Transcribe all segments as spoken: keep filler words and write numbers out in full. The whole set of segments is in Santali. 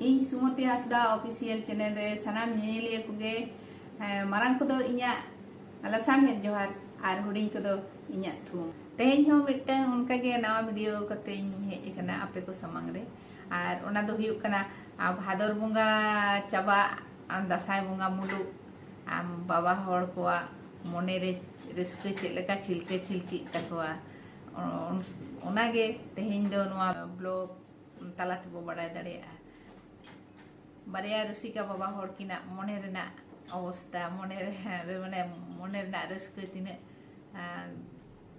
ᱤᱧ ᱥᱩᱢᱚᱛᱤ ᱦᱟᱸᱥᱫᱟ official channel ᱨᱮ ᱥᱟᱱᱟᱢ ᱧᱮᱧᱮᱞᱤᱭᱟᱹ ᱠᱚᱜᱮ, ᱮᱸ, ᱢᱟᱨᱟᱝ ᱠᱚᱫᱚ ᱤᱧᱟᱹᱜ ᱞᱟᱥᱟᱲᱦᱮᱫ ᱡᱚᱦᱟᱨ ᱟᱨ ᱦᱩᱰᱤᱧ ᱠᱚᱫᱚ ᱤᱧᱟᱹᱜ ᱛᱷᱩᱢ᱾ ᱛᱮᱦᱮᱧ ᱦᱚᱸ ᱢᱤᱫᱴᱟᱝ ᱚᱱᱠᱟᱜᱮ ᱱᱟᱣᱟ video ᱠᱟᱛᱮᱧ ᱦᱮᱡ ᱟᱠᱟᱱᱟ ᱟᱯᱮ ᱠᱚ ᱥᱟᱢᱟᱝ ᱨᱮ᱾ ᱟᱨ ᱚᱱᱟ ᱫᱚ ᱦᱩᱭᱩᱜ ᱠᱟᱱᱟ, ᱟᱨ ᱵᱷᱟᱫᱚᱨ ᱵᱚᱸᱜᱟ ᱪᱟᱵᱟᱜ, ᱟᱨ ᱫᱟᱸᱥᱟᱭ ᱵᱚᱸᱜᱟ ᱢᱩᱞᱩᱜ, ᱟᱢ ᱵᱟᱵᱟ ᱦᱚᱲ ᱠᱚᱣᱟᱜ ᱢᱚᱱᱮᱨᱮ ᱨᱟᱹᱥᱠᱟᱹ ᱪᱮᱫ ᱞᱮᱠᱟ ᱪᱷᱤᱞᱠᱟᱹ ᱪᱷᱤᱞᱠᱤᱜ ᱛᱟᱠᱚᱣᱟ, ᱚᱱ-, ᱚᱱᱟᱜᱮ ᱛᱮᱦᱮᱧ ᱫᱚ ᱱᱚᱣᱟ vlog ᱛᱟᱞᱟ ᱛᱮᱵᱚ ᱵᱟᱲᱟᱭ ᱫᱟᱲᱮᱭᱟᱜᱼᱟ᱾ ᱵᱟᱨᱭᱟ ᱨᱩᱥᱤᱠᱟ ᱵᱟᱵᱟ ᱦᱚᱲ ᱠᱤᱱᱟᱜ ᱢᱚᱱᱮ ᱨᱮᱱᱟᱜ ᱚᱵᱚᱥᱛᱟ, ᱢᱚᱱᱮ ᱨᱮ, ᱢᱟᱱᱮ ᱢᱚᱱᱮ ᱨᱮᱱᱟᱜ ᱨᱟᱹᱥᱠᱟᱹ ᱛᱤᱱᱟᱹᱜ, ᱟᱸ,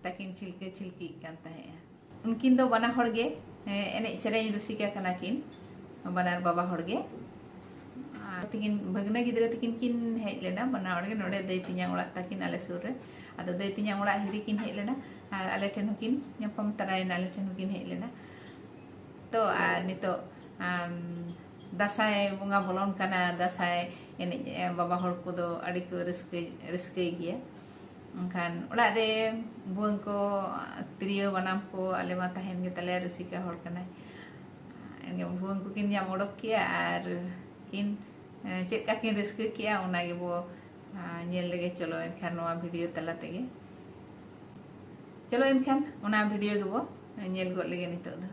ᱛᱟᱹᱠᱤᱱ ᱪᱷᱤᱞᱠᱟᱹ ᱪᱷᱤᱞᱠᱤᱜ ᱠᱟᱱ ᱛᱟᱦᱮᱸᱜᱼᱟ᱾ ᱩᱱᱠᱤᱱ ᱫᱚ ᱵᱟᱱᱟ ᱦᱚᱲ ᱜᱮ, ᱮᱸ, ᱮᱱᱮᱡ ᱥᱮᱨᱮᱧ ᱨᱩᱥᱤᱠᱟ ᱠᱟᱱᱟ ᱠᱤᱱ, ᱵᱟᱱᱟᱨ ᱵᱟᱵᱟ ᱦᱚᱲ ᱜᱮ᱾ ᱟᱨ ᱛᱤᱠᱤᱱ ᱵᱷᱟᱹᱜᱽᱱᱟᱹ ᱜᱤᱫᱽᱨᱟᱹ ᱛᱤᱠᱤᱱ ᱠᱤᱱ ᱦᱮᱡ ᱞᱮᱱᱟ, ᱵᱟᱱᱟ ᱦᱚᱲ ᱜᱮ ᱱᱚᱰᱮ ᱫᱟᱹᱭ ᱛᱮᱧᱟᱝ ᱚᱲᱟᱜ ᱛᱟᱹᱠᱤᱱ ᱟᱞᱮ ᱥᱩᱨ ᱨᱮ᱾ ᱟᱫᱚ ᱫᱟᱹᱭ ᱛᱮᱧᱟᱝ ᱚᱲᱟᱜ ᱦᱤᱨᱤ ᱠᱤᱱ ᱦᱮᱡ ᱞᱮᱱᱟ ᱟᱨ ᱟᱞᱮ ᱴᱷᱮᱱ ᱦᱚᱸᱠᱤᱱ ᱧᱟᱯᱟᱢ ᱛᱟᱨᱟᱭᱮᱱᱟ, ᱟᱞᱮ ᱴᱷᱮᱱ ᱦᱚᱸᱠᱤᱱ ᱦᱮᱡ ᱞᱮᱱᱟ᱾ ᱛᱚ, ᱟᱨ ᱱᱤᱛᱚᱜ, ᱟᱢ, ᱫᱟᱸᱥᱟᱭ ᱵᱚᱸᱜᱟ ᱵᱚᱞᱚᱱ ᱠᱟᱱᱟ, ᱫᱟᱸᱥᱟᱭ ᱮᱱᱮᱡ, ᱮ, ᱵᱟᱵᱟ ᱦᱚᱲ ᱠᱚᱫᱚ ᱟᱹᱰᱤ ᱠᱚ ᱨᱟᱹᱥᱠᱟᱹ, ᱨᱟᱹᱥᱠᱟᱹᱭ ᱜᱮᱭᱟ᱾ ᱮᱱᱠᱷᱟᱱ ᱚᱲᱟᱜ ᱨᱮ ᱵᱷᱩᱣᱟᱹᱝ ᱠᱚ, ᱛᱤᱨᱭᱳ, ᱵᱟᱱᱟᱢ ᱠᱚ, ᱟᱞᱮ ᱢᱟ ᱛᱟᱦᱮᱱ ᱜᱮ ᱛᱟᱞᱮᱭᱟ, ᱨᱩᱥᱤᱠᱟ ᱦᱚᱲ ᱠᱟᱱᱟᱭ᱾ ᱮᱱᱠᱷᱟᱱ ᱵᱷᱩᱣᱟᱹᱝ ᱠᱚᱠᱤᱱ ᱧᱟᱢ ᱚᱰᱚᱠ ᱠᱮᱜᱼᱟ ᱟᱨ ᱠᱤᱱ, ᱮ, ᱪᱮᱫ ᱞᱮᱠᱟ ᱠᱤᱱ ᱨᱟᱹᱥᱠᱟᱹ ᱠᱮᱜᱼᱟ, ᱚᱱᱟ ᱜᱮᱵᱚ, ᱟ, ᱧᱮᱞ ᱞᱮᱜᱮ᱾ ᱪᱚᱞᱚ ᱮᱱᱠᱷᱟᱱ ᱱᱚᱣᱟ video ᱛᱟᱞᱟ ᱛᱮᱜᱮ᱾ ᱪᱚᱞᱚ ᱮᱱᱠᱷᱟᱱ ᱚᱱᱟ video ᱜᱮᱵᱚ ᱧᱮᱞ ᱜᱚᱫ ᱞᱮᱜᱮ ᱱᱤᱛᱚᱜ ᱫᱚ᱾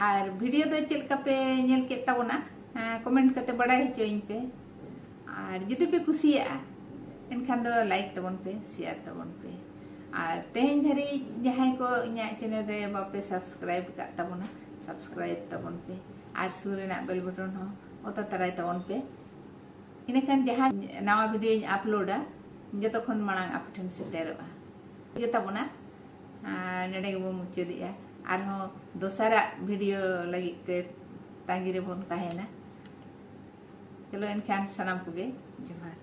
ᱟᱨ ᱵᱷᱤᱰᱤᱭᱳ ᱫᱚ ᱪᱮᱫ ᱞᱮᱠᱟ ᱯᱮ ᱧᱮᱞ ᱠᱮᱫ ᱛᱟᱵᱚᱱᱟ, ᱠᱚᱢᱮᱱᱴ ᱠᱟᱛᱮ ᱵᱟᱲᱟᱭ ᱦᱚᱪᱚᱭᱤᱧ ᱯᱮ᱾ ᱟᱨ ᱡᱩᱫᱤ ᱯᱮ ᱠᱩᱥᱤᱭᱟᱜᱼᱟ, ᱮᱱᱠᱷᱟᱱ ᱫᱚ ᱞᱟᱭᱤᱠ ᱛᱟᱵᱚᱱ ᱯᱮ, ᱥᱮᱭᱟᱨ ᱛᱟᱵᱚᱱ ᱯᱮ᱾ ᱟᱨ ᱛᱮᱦᱮᱧ ᱫᱷᱟᱹᱨᱤᱡ ᱡᱟᱦᱟᱸᱭ ᱠᱚ ᱤᱧᱟᱹᱜ ᱪᱮᱱᱮᱞ ᱨᱮ ᱵᱟᱯᱮ ᱥᱟᱵᱥᱠᱨᱟᱭᱤᱵ ᱟᱠᱟᱫ ᱛᱟᱵᱚᱱᱟ, ᱥᱟᱵᱥᱠᱨᱟᱭᱤᱵ ᱛᱟᱵᱚᱱ ᱯᱮ᱾ ᱟᱨ ᱥᱩᱨ ᱨᱮᱱᱟᱜ ᱵᱮᱞ ᱵᱚᱴᱚᱱ ᱦᱚᱸ ᱚᱛᱟ ᱛᱟᱨᱟᱭ ᱛᱟᱵᱚᱱ ᱯᱮ᱾ ᱤᱱᱟᱹᱠᱷᱟᱱ ᱡᱟᱦᱟᱸ ᱱᱟᱣᱟ ᱵᱷᱤᱰᱤᱭᱳᱧ ᱟᱯᱞᱳᱰᱟ, ᱡᱚᱛᱚ ᱠᱷᱚᱱ ᱢᱟᱲᱟᱝ ᱟᱯᱮ ᱴᱷᱮᱱ ᱥᱮᱴᱮᱨᱚᱜᱼᱟ᱾ ᱴᱷᱤᱠ ᱜᱮ ᱛᱟᱵᱚᱱᱟ, ᱟᱨ ᱱᱚᱰᱮ ᱜᱮᱵᱚᱱ ᱢᱩᱪᱟᱹᱫᱮᱜᱼᱟ᱾ ᱟᱨᱦᱚᱸ ᱫᱚᱥᱟᱨᱟᱜ ᱵᱷᱤᱰᱤᱭᱳ ᱞᱟᱹᱜᱤᱫ ᱛᱮ ᱛᱟᱺᱜᱤ ᱨᱮᱵᱚᱱ ᱛᱟᱦᱮᱱᱟ᱾ ᱪᱚᱞᱚ ᱮᱱᱠᱷᱟᱱ ᱥᱟᱱᱟᱢ ᱠᱚᱜᱮ ᱡᱚᱦᱟᱨ᱾